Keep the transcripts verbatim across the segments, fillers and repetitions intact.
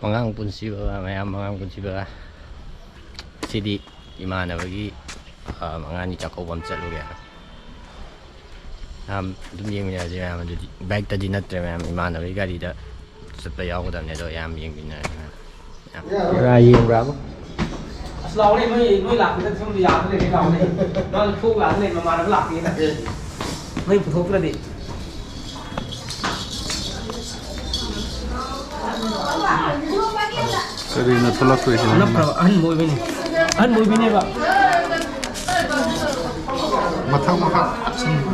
ꯃꯉꯥꯡ ꯄꯨꯟꯁꯤꯕ ꯃꯌꯥꯝ, ꯃꯉꯥꯡ ꯄꯨꯟꯁꯤꯕ꯫ ꯁꯤꯗꯤ ꯏꯃꯥꯟꯅꯕꯒꯤ, ꯑ, ꯃꯉꯥꯅꯤ ꯆꯥꯛꯀꯧꯕ ꯑꯃ ꯆꯠꯂꯨꯒꯦ꯫ ꯌꯥꯝ ꯑꯗꯨꯝ ꯌꯦꯡꯃꯤꯟꯅꯔꯁꯤ ꯃꯌꯥꯝ꯫ ꯑꯗꯨꯗꯤ ꯕꯥꯏꯛꯇꯗꯤ ꯅꯠꯇ꯭ꯔꯦ ꯃꯌꯥꯝ, ꯏꯃꯥꯟꯅꯕꯒꯤ ꯒꯥꯔꯤꯗ ꯆꯠꯄ ꯌꯥꯎꯒꯗꯕꯅꯦ꯫ ꯑꯗꯣ ꯌꯥꯝ ꯌꯦꯡꯃꯤꯟꯅꯔꯁꯤ ꯃꯌꯥꯝ꯫ ꯌꯥꯝ ꯌꯦꯡꯕ꯭ꯔꯥꯕ? ꯑꯁ, ꯂꯥꯎꯔꯦ, ꯅꯣꯏ, ꯅꯣꯏ ꯂꯥꯛꯄꯗ ꯁꯣꯝꯗ ꯌꯥꯗ ꯂꯩꯔꯦ, ꯂꯥꯎꯔꯦ꯫ ꯃꯥꯁꯨ ꯊꯣꯛꯎ ꯌꯥꯗ ꯂꯩꯔꯦ, ꯃꯃꯥꯟꯅꯕ ꯂꯥꯛꯇꯦꯅ꯫ ꯅꯣꯏ ꯄꯨꯊꯣꯛꯇ꯭ꯔꯗꯤ꯫ ꯀꯔꯤꯅꯣ ꯊꯣꯛꯂꯛꯇꯣꯏꯁꯤꯅ? ꯅꯞꯈ꯭ꯔꯕ ꯑꯍꯟꯕ ꯑꯣꯏꯕꯩꯅꯦ꯫ ꯑꯍꯟꯕ ꯑꯣꯏꯕꯩꯅꯦꯕ꯫ ꯃꯊꯛ ꯃꯈꯥ ꯇꯥꯛꯁꯟꯕ꯫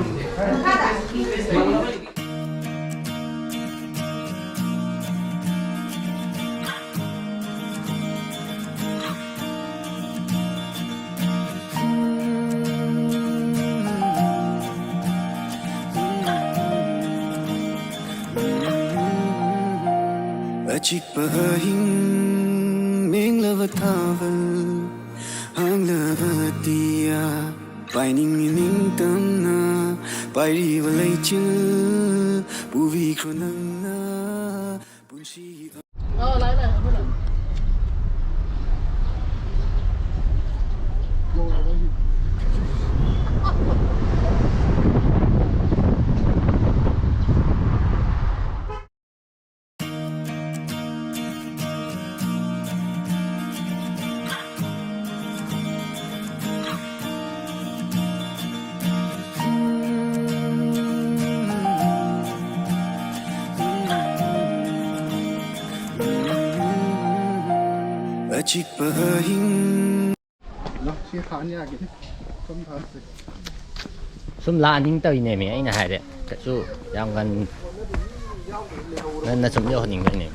ꯑꯆꯤꯛꯄ ꯑꯍꯤꯡ, ꯃꯦꯡꯂꯕ ꯊꯥꯕꯜ, ꯍꯥꯡꯂꯕ ꯑꯇꯤꯌꯥ, ꯄꯥꯏꯅꯤꯡꯏ ꯅꯤꯡꯇꯝꯅ, ꯄꯥꯏꯔꯤꯕ ꯂꯩꯆꯤꯜ, ꯄꯨꯕꯤꯈ꯭ꯔꯣ ꯅꯪꯅ, ꯄꯨꯟꯁꯤꯒꯤ ꯑꯆꯤꯛꯄ ꯑꯍꯤꯡ꯫ ꯂꯥꯎ, ꯁꯤ ꯊꯥꯅꯤ ꯌꯥꯒꯦ꯫ ꯁꯨꯝ ꯊꯥꯁꯦ꯫ ꯁꯨꯝ ꯂꯥꯛꯍꯟꯅꯤꯡ ꯇꯧꯔꯤꯅꯦꯃꯤ ꯑꯩꯅ ꯍꯥꯏꯔꯦ꯫ ꯀꯩꯁꯨ ꯌꯥꯝ ꯉꯟ-, ꯉꯟꯅ ꯁꯨꯝ ꯌꯧꯍꯟꯅꯤꯡꯕꯩꯅꯦ꯫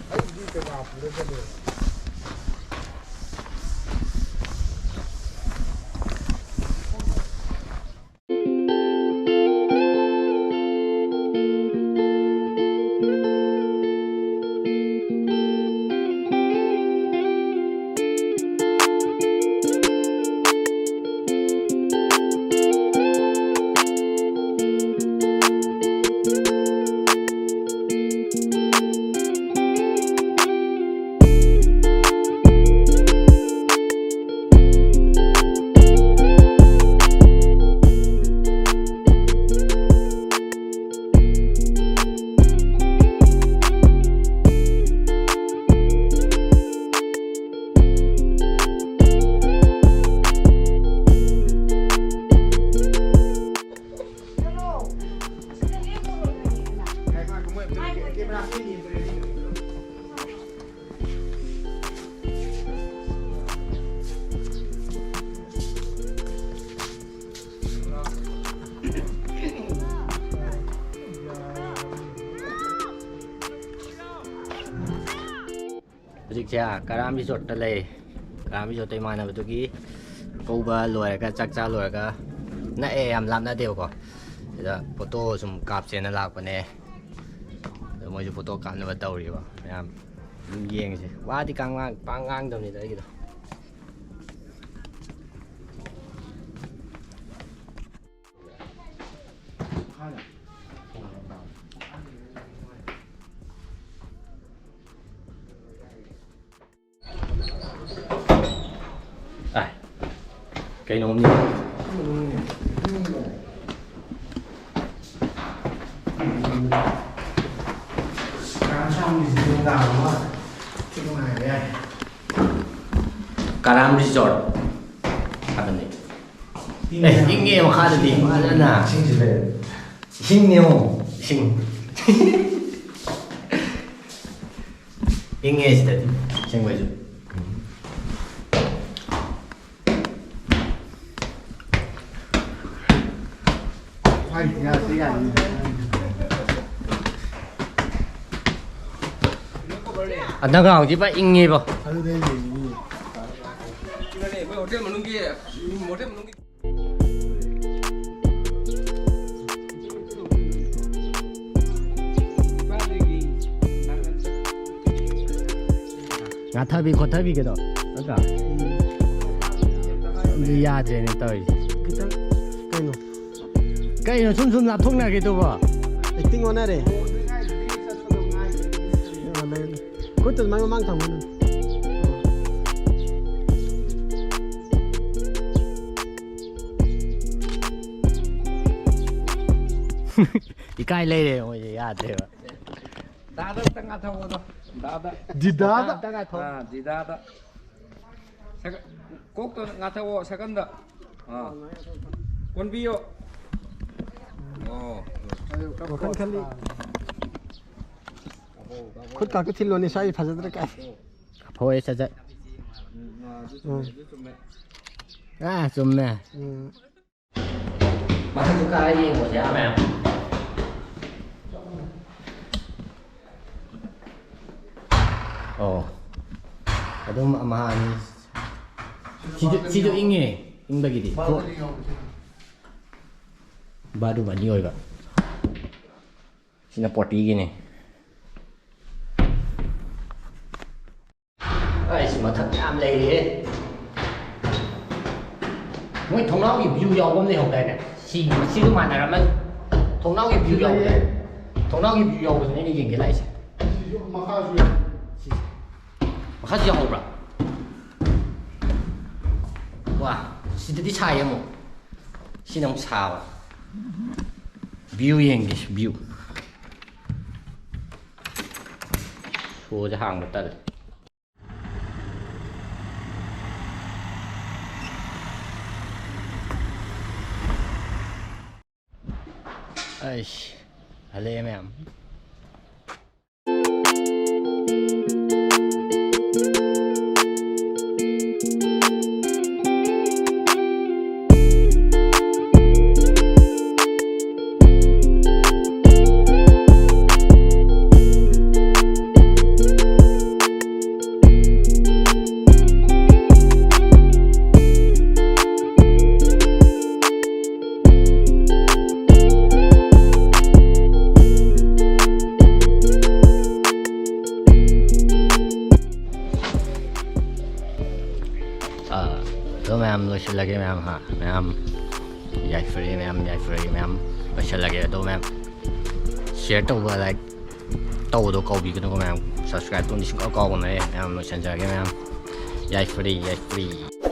ꯍꯧꯖꯤꯛꯁꯦ ꯀꯔꯥꯝ ꯔꯤꯖꯣꯔꯠꯇ ꯂꯩ꯫ ꯀꯔꯥꯝ ꯔꯤꯖꯣꯔꯠꯇ ꯏꯃꯥꯟꯅꯕꯗꯨꯒꯤ ꯀꯧꯕ ꯂꯣꯏꯔꯒ, ꯆꯥꯛ ꯆꯥ ꯂꯣꯏꯔꯒ, ꯅꯛꯑꯦ, ꯌꯥꯝ ꯂꯥꯞꯅꯗꯦꯕꯀꯣ꯫ ꯁꯤꯗ ꯐꯣꯇꯣ ꯁꯨꯝ ꯀꯥꯞꯁꯦꯅ ꯂꯥꯛꯄꯅꯦ꯫ ꯑꯗꯣ ꯃꯣꯏꯁꯨ ꯐꯣꯇꯣ ꯀꯥꯞꯅꯕ ꯇꯧꯔꯤꯕ ꯃꯌꯥꯝ꯫ ꯑꯗꯨꯝ ꯌꯦꯡꯁꯦ꯫ ꯋꯥꯗꯤ ꯀꯥꯡ ꯉꯥꯡ-, ꯄꯥꯡ ꯉꯥꯡꯗꯕꯅꯤꯗ ꯑꯩꯒꯤꯗꯣ꯫ ꯑꯥꯏ, ꯀꯩꯅꯣꯝꯅꯤ꯫ ꯀꯔꯥꯝ ꯔꯤꯖꯣꯔꯠ ꯍꯥꯏꯕꯅꯤ꯫ ꯑꯦ, ꯏꯪꯉꯦ ꯃꯈꯥꯗꯗꯤ ꯐꯖꯅ꯫ ꯏꯁꯤꯡꯁꯤ ꯂꯩꯔꯦ꯫ ꯏꯁꯤꯡꯅꯦ ꯑꯃꯨꯛ꯫ ꯏꯁꯤꯡ꯫ ꯏꯪꯉꯦ ꯁꯤꯗꯗꯤ ꯑꯁꯦꯡꯕꯩꯁꯨ꯫ Undergroundꯁꯤ ꯄꯨꯔꯥ ꯏꯪꯉꯦꯕꯣ꯫ ꯑꯗꯨꯗꯤ ꯑꯩ ꯌꯦꯡꯅꯤꯡꯉꯤ꯫ ꯃꯣꯏ ꯍꯣꯇꯦꯜ ꯃꯅꯨꯡꯒꯤ, ꯍꯣꯇꯦꯜ ꯃꯅꯨꯡꯒꯤ꯫ ꯉꯥꯊꯕꯤ ꯈꯣꯠꯊꯕꯤꯒꯗꯣ ꯅꯠꯇ꯭ꯔꯥ? ꯑꯗꯨ ꯌꯥꯗ꯭ꯔꯦꯅꯦ ꯇꯧꯔꯤꯁꯦ꯫ ꯈꯤꯇꯪ ꯀꯩꯅꯣ? ꯀꯩꯅꯣ ꯁꯨꯝ ꯁꯨꯝ ꯂꯥꯞꯊꯣꯛꯅꯈꯤꯗꯨꯕꯣ? Acting ꯑꯣꯟꯅꯔꯦ꯫ ꯈꯨꯠꯇ ꯑꯗꯨꯃꯥꯏꯅ ꯃꯃꯥꯡ ꯊꯝꯃꯨꯅꯦ꯫ ꯏꯀꯥꯏ ꯂꯩꯔꯦ ꯃꯣꯏꯁꯦ, ꯌꯥꯗ꯭ꯔꯦꯕ꯫ ꯗꯥꯗ ꯑꯝꯇ ꯉꯥꯊꯧꯑꯣꯗꯣ꯫ ꯗꯥꯗ꯫ ꯗꯤꯗꯥꯗ꯫ ꯑꯝꯇ ꯉꯥꯊꯧ꯫ ꯑꯥ, ꯗꯤꯗꯥꯗ꯫ ꯁꯦꯀ-, ꯀꯣꯛꯇꯣ ꯉꯥꯊꯧꯑꯣ, ꯁꯦꯀꯟꯗ꯫ ꯑꯥ꯫ ꯀꯣꯟꯕꯤꯌꯣ꯫ ꯑꯣ꯫ ꯋꯥꯈꯜ ꯈꯜꯂꯤ꯫ ꯈꯨꯠ ꯀꯥꯛꯇ ꯊꯤꯜꯂꯣꯅꯦ, ꯁ꯭ꯋꯥꯏ ꯐꯖꯗ꯭ꯔꯦ ꯀꯥꯏ꯫ ꯍꯣꯏ, ꯁꯠ ꯁꯠ꯫ ꯎꯝ, ꯑꯥ, ꯑꯗꯨ ꯆꯨꯝꯃꯦ, ꯎꯝ꯫ ꯑꯗꯨ ꯆꯨꯝꯃꯦ꯫ ꯑꯥ, ꯆꯨꯝꯃꯦ꯫ ꯎꯝ꯫ ꯃꯊꯛꯇ ꯀꯥꯔ ꯌꯦꯡꯉꯨꯁꯦ, ꯑꯥ, ꯃꯌꯥꯝ꯫ ꯑꯣ꯫ ꯑꯗꯨꯝ ꯑꯃ ꯑꯅꯤ꯫ ꯁꯤꯁꯨ, ꯁꯤꯁꯨ ꯏꯪꯉꯦ꯫ ꯏꯪꯕꯒꯤꯗꯤ ꯕꯥꯠꯔꯨꯝ ꯑꯅꯤ ꯑꯣꯏꯕ꯫ ꯁꯤꯅ ꯄꯣꯇꯤꯒꯤꯅꯤ꯫ ꯑꯩꯁ, ꯃꯊꯛ ꯌꯥꯝ ꯂꯩꯔꯤꯍꯦ꯫ ꯃꯣꯏ ꯊꯣꯡꯅꯥꯎꯒꯤ view ꯌꯥꯎꯕ ꯑꯃ ꯂꯩꯍꯧꯗꯥꯏꯅꯦ? ꯁꯤ, ꯁꯤꯁꯨ ꯃꯥꯟꯅꯔꯝꯃꯅꯤ꯫ ꯊꯣꯡꯅꯥꯎꯒꯤ view ꯌꯥꯎꯕꯗ, ꯊꯣꯡꯅꯥꯎꯒꯤ view ꯌꯥꯎꯕꯗꯨꯅꯦ ꯑꯩꯅ ꯌꯦꯡꯒꯦ ꯂꯥꯛꯏꯁꯦ꯫ ꯁꯤꯁꯨ ꯃꯈꯥꯁꯨ ꯌꯥꯎ-, ꯁꯤꯁꯦ꯫ ꯃꯈꯥꯁꯨ ꯌꯥꯎꯍꯧꯕ꯭ꯔꯥ? ꯋꯥ, ꯁꯤꯗꯗꯤ ꯁꯥꯏꯌꯦ ꯑꯃꯨꯛ꯫ ꯁꯤꯅ ꯑꯃꯨꯛ ꯁꯥꯕ꯫ View ꯌꯦꯡꯒꯦ, view꯫ ꯁꯣꯁꯦ ꯍꯥꯡꯕ ꯇꯜꯂꯦ꯫ ꯑꯩꯁ, ꯍꯜꯂꯛꯑꯦ ꯃꯌꯥꯝ꯫ ꯑꯥ, ꯑꯗꯣ ꯃꯌꯥꯝ ꯂꯣꯏꯁꯤꯜꯂꯒꯦ ꯃꯌꯥꯝ ꯍꯥ, ꯃꯌꯥꯝ ꯌꯥꯏꯐꯔꯦ ꯃꯌꯥꯝ, ꯌꯥꯏꯐꯔꯦ ꯃꯌꯥꯝ, ꯂꯣꯏꯁꯤꯜꯂꯒꯦ꯫ ꯑꯗꯣ ꯃꯌꯥꯝ share ꯇꯧꯕ, like ꯇꯧꯕꯗꯣ ꯀꯥꯎꯕꯤꯒꯅꯨꯀꯣ ꯃꯌꯥꯝ, subscribe ꯇꯧꯕꯗꯤ ꯁꯨꯡꯀꯥꯎ ꯀꯥꯎꯒꯅꯨꯍꯦ ꯃꯌꯥꯝ, ꯂꯣꯏꯁꯤꯟꯖꯔꯒꯦ ꯃꯌꯥꯝ, ꯌꯥꯏꯐꯔꯦ, ꯌꯥꯏꯐꯔꯦ꯫